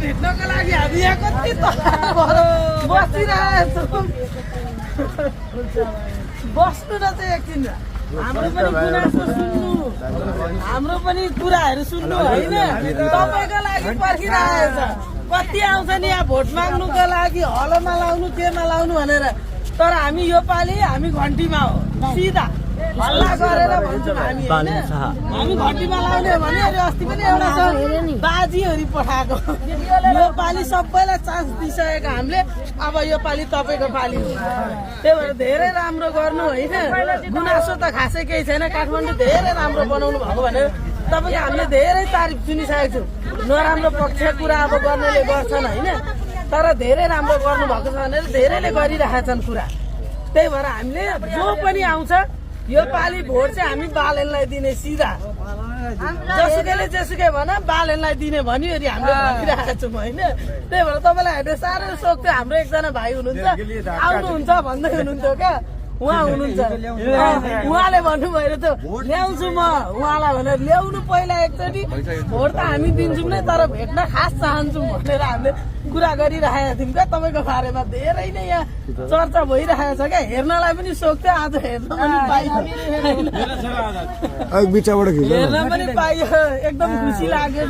भेट्नको लागि हामी यहाँ कति बसिरहेछौँ। बस्नु न चाहिँ एकछिन, हाम्रो पनि गुनासो सुन्नु, हाम्रो पनि कुराहरू सुन्नु होइन। तपाईँको लागि पर्खिरहेछ। कति आउँछ नि यहाँ भोट माग्नुको लागि, हलोमा लाउनु केमा लाउनु भनेर। तर हामी यो पालि हामी घन्टीमा हो, सिधा हल्ला गरेर भन्छौँ हामी होइन। हामी घन्टीमा लाउने भने अस्ति पनि एउटा छ बाजीहरू पठाएको। यो पालि सबैलाई चान्स दिइसकेको हामीले। अब यो पालि तपाईँको पालि हो, त्यही भएर धेरै राम्रो गर्नु होइन। गुनासो त खासै केही छैन। काठमाडौँ धेरै राम्रो बनाउनु भएको भनेर तपाईँको हामीले धेरै तारिफ सुनिसकेको छु। नराम्रो पक्ष कुरा अब गर्नेले गर्छन् होइन, तर धेरै राम्रो गर्नुभएको छ भनेर धेरैले गरिरहेछन् कुरा। त्यही भएर हामीले जो पनि आउँछ यो पालि भोट चाहिँ हामी बालेनलाई दिने सिधा। जसुकैले जेसुकै भन बालेनलाई दिने भनिवरी हामीले भनिरहेका छौँ होइन। त्यही भएर तपाईँलाई हेर्ने साह्रो सोख थियो। हाम्रो एकजना भाइ हुनुहुन्छ, आउनुहुन्छ भन्दै हुनुहुन्थ्यो क्या, उहाँ हुनुहुन्छ। उहाँले भन्नुभयो त ल्याउँछु म उहाँलाई भनेर ल्याउनु पहिला एकचोटि भोट त हामी दिन्छौँ नै, तर भेट्न खास चाहन्छौँ भनेर हामीले कुरा गरिरहेका थियौँ क्या। तपाईँको बारेमा धेरै नै यहाँ चर्चा भइरहेको छ क्या। हेर्नलाई पनि सोख थियो, आज हेर्न पनि पाइयो, हेर्न पनि पाइयो। एकदम खुसी लाग्यो।